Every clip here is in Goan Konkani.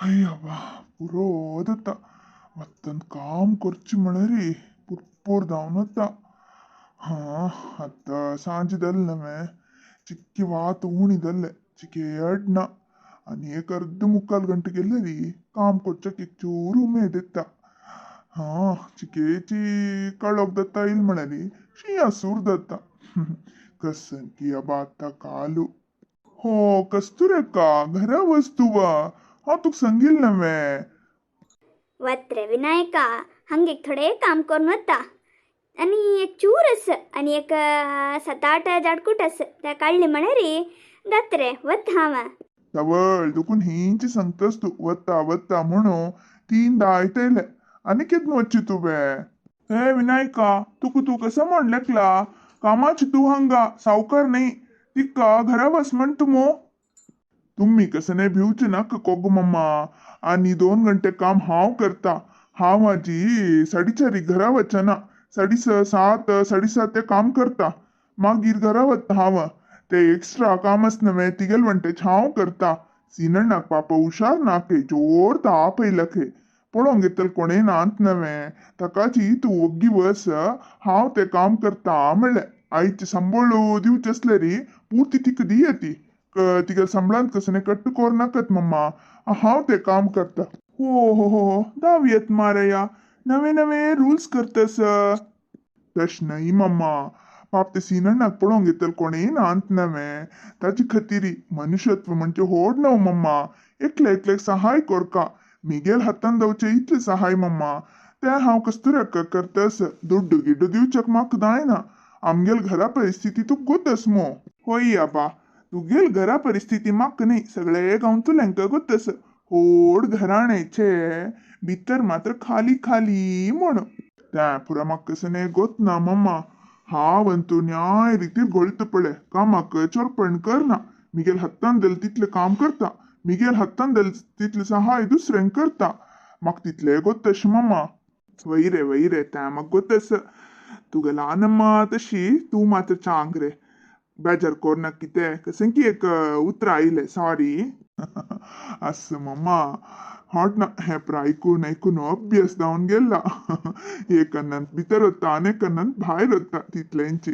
अय्या पुरो जाता. वत्तन काम करचें म्हळ्यार पुरपोर जावन वता. हां आतां सांज जालें नवें, चिक्की वात उणी जालें, चिके अडना आनी एक अर्द मुक्काल घंटे गेल्यार काम करच्याक एक चूर उमेद येता. हां चिकेची कळोक जाता येयल म्हळ्यार शिंया सूर जाता. कसंकी आबा आतां कालू. हो कस्तुरक्का, घरा वच तुवा, हांव तुका सांगिल्लें नवें. वत रे विनायका, हांगा एक थोडें काम करून वता आनी एक चूर आसा आनी एक 7-8 जाडकूट आसा, ते काडले म्हळ्यार जाता रे. वता हांव. तवळ दुखून हिंची सांगतास तूं वता वता म्हणून तीन आयतयले आनी केन्ना वच्ची तुवें? हे विनायका, तुका तूं कसो म्हण लेखला कामाची तूं हांगा सावकार न्ही, तिका घरा वच म्हण तूं मो. तुम्ही कसं नाही भिवचे नाका कोगो मम्मा, आनी 2 घंटे काम हांव करता. हांव आजी 4:30 घरा वचना, 6:30 7:30 ते काम करता, मागीर घरा वता हांव. ते एक्स्ट्रा काम आस नवें तिगेल वंटेच हांव करता. सिनण्णाक पापा हुशार नाके, जोर ताप येयला खंय, पळोवंक घेतल कोणें नात नवें, ताकाची तूं वग्गी वस, हांव तें काम करता म्हणलें. आयचे संबळ दिवचें आसल्यार पुर्ती तिका दिया ती, तिगेल संबळांत कसं कट्ट कोर नाकात मम्मा, हांव तें काम करता. हो हो हो दावयेत मारया, नवे नवे रुल्स करतस. तशें न्हय मम्मा, पाप ते सिनण्णाक पळोवंक घेतल कोणें नात नवें, ताचे खातीर मनुष्यत्व म्हणजे होड न्हू मम्मा, एकले एकल्याक सहाय कोरका, मिगेल हातान जावचें इतलें सहाय मम्मा, तें हांव कस्तुरक्का करतस. दुड्डू गिड्डू दिवच्याक म्हाका जायना, आमगेल घरा परिस्थिती तुका गोतस मो. होय आबा, तुगेल घरा परिस्थिती म्हाका न्ही, सगळे गांवतल्यांक गोतस, होड घराण्याचे भितर मात्र खाली खाली म्हण. तें पुरो म्हाका कसं न्ही गोत ना मम्मा, हांव अंतू न्याय रितीर घोळटा पळय, कामाक चोरपण करना, मिगेल हातान जालें तितलें काम करता, मिगेल हातान जालें तितलें सहाय दुसऱ्यांक करता, म्हाका तितलें गोतश मम्मा. वय रे वय रे, तें म्हाका गोतस, तुगे ल्हान अम्मा तशी तूं मात्र चांग रे, बेजार कोरनाका कितें, कसं की एक उतरां आयलें सॉरी. आसूं मम्मा, हॉट ना हें पुरो आयकून आयकून अभ्यास जावन गेला, एक कन्नांत भितर वता आनी एक कन्नांत भायर वता तितलेंची.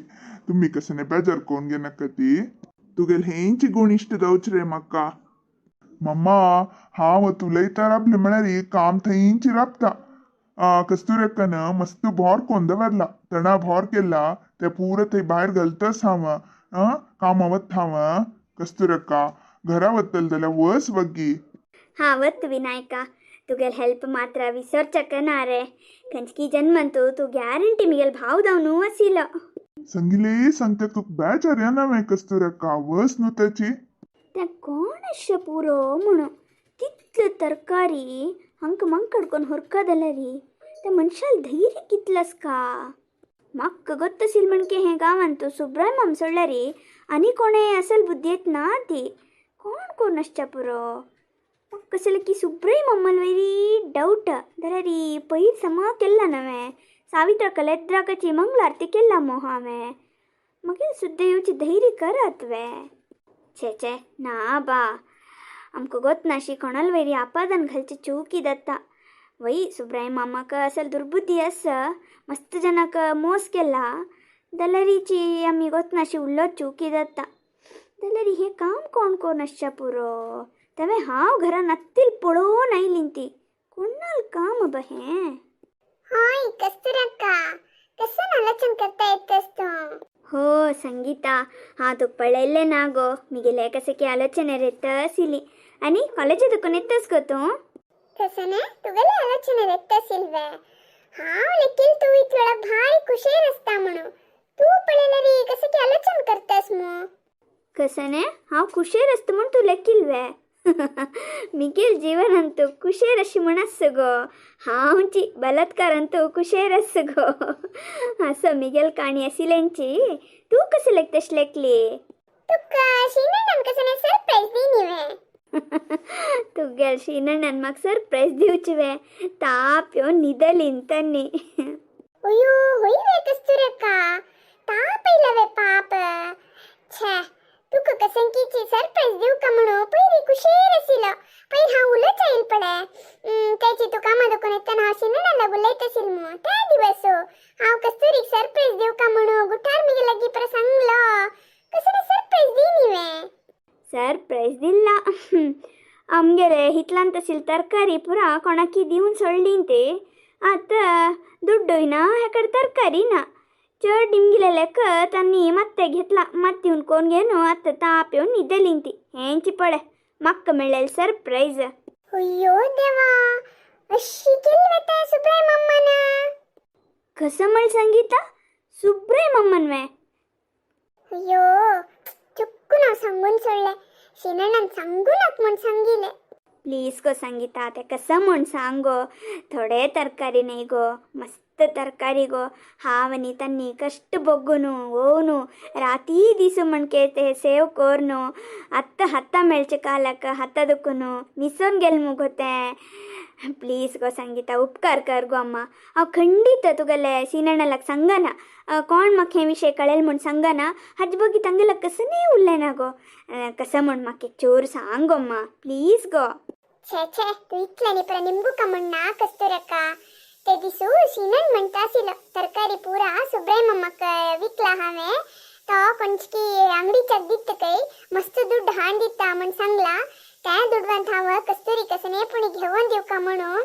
तुमी कसं न्ही बेजार कोन्न घेनाका ती, तुगेले हेंची गूण इश्ट जावचे रे म्हाका. मम्मा हांव आतां उलयता राबलें म्हळ्यार काम थंयची राबता. कस्तुरक्कान मस्त भोर कोन्न दवरला, तणा भोर केला, ते पुरो थंय भायर घालताच हांव. कामा वता हांव. कस्तुरक्का घरा वतले जाल्यार वच वग्गी. हां वत विनायका, तुगेल हेल्प मात्र विसरचक ना रे, खंयची जन्मन तूं तूं गॅरंटी मिगेल भाव जावन आशिल्लो. संगिले सांगता तुका बेजार येना वे कस्तुरक्का, वच न्हू ताची. तें कोण अशें पुरो म्हणून तितल्यो तरकारी हांकां मांकड कोन्न हुरका जाल्यार त्या मनशाल धैर्य कितलें आसका. म्हाका गोत्त आशिल्लें म्हणके हें गांवांत तूं सुब्राय माम सोडल्यार आनी कोणें असल बुद्दी येत ना ती, कोण कोण आसच्या पुरो. म्हाका कशें की सुब्राय मामाल वयरी डावट, जाल्यार पयर समा केल्ला नवें सावित्राक लेद्राकाची मंगळारती केल्ला मो हांवें, मागीर सुद्दां येवची धैर्य करात वे. छे छे ना बा, आमकां गोत नाशी कोणाल वयरी आपादान घालची चुकी जाता. वय सुब्राय मामाक असल दुर्बुद्धी आसा, मस्त जनाक मोस केला जाल्यारीची आमी गोत नाशी उल्लो चुकी जाता. जाल्यार हें काम कोण कोण आसच्या पुरो, तेवें हांव घरा नत्तील पळोवन आयली ती, कोणाल काम बा हें. हाय कस्तुरक्का, कसं आलोचन करता येतस तूं? हो संगीता, हांव तुका पळयल्लें ना गो, मिगेले कशें की आलोचना येता आशिल्ली. आनी कॉलेजी दुकून येतस गो तूं? कसं तुगेले आलोचना येता आशिल्ले, हांव लेकील तूं इतलो भारी कुशेर आसता म्हणून, तूं पळयल्यार कसं की आलोचन करतास मो. कसं न्ही हांव कुशेर आसता म्हूण तूं लेकील वे. मिगेल जीवनांत तूं कुशेर अशी म्हण आसा गो, हांवची बलात्कारान तूं कुशेर आसा गो. असो मिगेल काणी आशिल्ल्यांची तूं कशें लेखतश लेखली? तुका शिनण्णान कसं सरप्राईज दिनी वे. तुगेल शिनण्णान म्हाका सरप्राईज दिवची वे, ताप येवन न्हिदली तन्नी. अयो होय वे कस्तुरक्का, ताप येयला वे पाप. छे तुका कसं की सरप्राईज दिवका म्हणून पयली कुशेर आशिल्लो, पयर हांव उलोच आयल पळय. सरप्रायज दिला. आमगेले हितलान तशील तरकारी पुरा कोणाकी दिवन सोडली ते. आतां दुड्डूय ना, हेकडे तरकारी ना. चड निमगिले लेख तांणी ಮತ್ತೆ घेतला, ಮತ್ತೆ कोण घेवन आतां ताप येवन न्हिदली ती. हेंची पळय म्हाका मेळ्ळेलें सरप्रायज. अय्यो देवा, अशी केली वेता सुब्राय मम्मान? कसं म्हळ संगीता, सुब्राय मम्मन वे? अय्यो, चुक्कून हांव सांगून सोडलें, शिनणान सांगू नाक म्हूण सांगिलें. प्लीज गो संगीता, ते कसं म्हूण सांग गो. थोडे तरकारी न्ही गो, मस्त तरकारी गो. हांव आनी तांणी कश्ट बोग्गुनु ओवनु राती दिसू म्हणके ते सेव कोरनु आत्तां हाता मेळचे कालाक हाता दुखून निसोन गेल मुगो तें. प्लीज गो संगीता, उपकार कर गो अम्मा. हांव खंडीत तुगेले सिनಣ್ಣलाक सांगना, कोण म्हाका हे विशय कळेल म्हूण सांगना. हाजे बगी तांगेलो कसनय उरलें गो. कसं म्हूण म्हाका एक चोर सांग गो अम्मा, प्लीज गो. छे छे, तूं इतल्यानी परा निमगुका म्हूण ना कस्तुरक्का. ते दिसू शिनण म्हणटा आशिल्लो, तरकारी पुरा सुब्राय मम्माक विकला हांवें, तो कोणची अंगडीच्याक दिತ್ತ खंय, मस्त दुड्ड हाण दिता म्हूण सांगला. त्या दुडवांत हांव कस्तुरी कसने पुणी घेवन दिवका म्हणून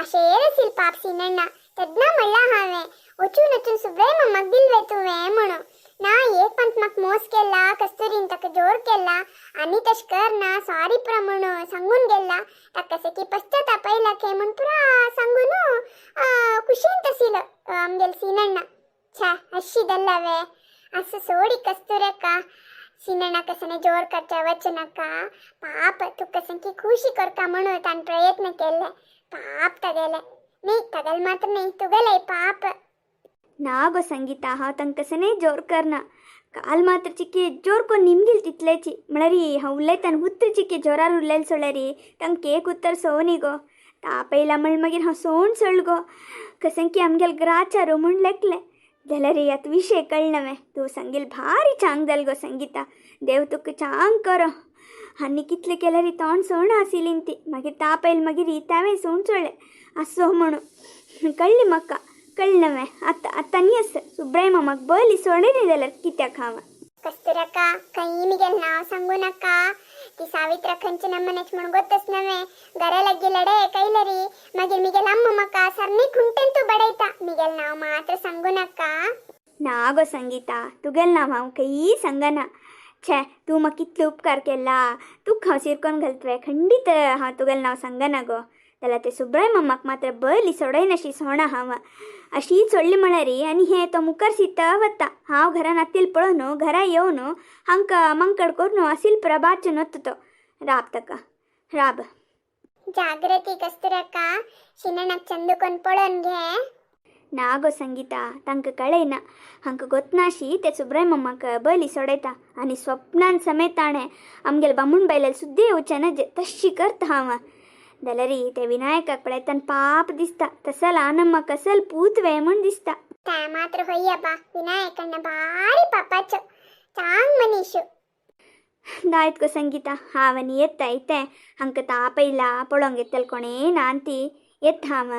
आशेर आशिल पाप सिनण्णा. तेन्ना म्हणला हांवें, वचून वचून सुब्राय मम्माक दिलवे तुवें म्हणून. ना एक पंत म्हाका मोस केला कस्तुरीन, ताका जोर केला आनी तशें करना सॉरी पुरा म्हणून सांगून गेला. ताका कशें की पश्चाताप आयला खंय म्हूण पुरा सांगून खुशीन तसील आमगेल सिनण्णा. छा, अशी दल्लावे असं सोडी कस्तुरक्का, सिनण्णा कसने जोर करच्या वचनाका. पाप तू कसं की खुशी करका म्हणून तान प्रयत्न केले. पाप तगेले न्ही, तगेल मात्र न्ही, तुगेले पाप. ना गो संगीता, हांव तांकां कसनय जोर करना. काल मात्र चिके जोर कोन्न निमगील तितलेची. म्हळ्यार हांव उलयतान उत्र चिके जोरार उलयल सोडल्यार तांकां एक उत्तर सोनी गो. तापयला म्हण मागीर हांव सोण सोडल गो. कसंकी आमगेल ग्राचारो म्हूण लेखलें जाल्यार आतां विशय कळना. तूं सांगील भारी चांग जाल गो संगीता, देव तुका चांग करो. आनी कितलें केल्यार तोंड सोण आशिल्ली ती. मागीर तापयल मागीर तांवें सोण सोडलें असो म्हणून कळ्ळें म्हाका. कळ्ळें आतां. आतां न्ही आसा सुब्राय मामाक बली सोडली जाल्यार कित्याक हांव. कस्तुरक्का, खंय मिगेल नाव सांगू नाका. ती सावित्रा खंयचे नमनेच म्हूण गोत्तच नव्हे. घरा लागी लडे कैलरी मागीर मिगेल अम्म म्हाका सरणी खुंटेन तूं बडयता. मिगेल नाव मात्र सांगू नाका. ना गो संगीता, तुगेल नांव हांव खंयी सांगना. छे, तूं म्हाका कितलो उपकार केला, तुका हांव शिरकोन घालतलें. खंडीत हांव तुगेलें नांव सांगना गो. जाल्यार ते सुब्राय मम्माक मात्र बली सोडयनाशी सोणा हांव. अशीच सोडली म्हळ्यार आनी हें तो मुखार सीता वता. हांव घरान आतील पळोवन घरा येवन हांकां मंकड करून असील प्रभाचून वता तो. राब ताका राब. जागृती कस्तुरक्का, शिनणाक चंदूकोन पळोवन घे. ना गो संगीता, तांकां कळयना. हांकां गोतनाशी ते सुब्राय मम्माक बली सोडयता आनी स्वप्नान समेत ताणें आमगेले बामूण बायलेल सुद्दां येवचें ना, तशी करता हांव. जाल्यार ते विनायकाक पळयतान पाप दिसता, तसल आनम्मा कसल पूत वे म्हूण दिसता. त्या मात्र होय्यबा, विनायकಣ್ಣ ಭಾರಿ ಪಾಪಾಚು, ಚಾಂಗ್ ಮನೀಶು. दायत गो संगीता, हांव आनी येता. इतें हांकां तापयला पळोवंक येतलें कोणें नांती. येता हांव.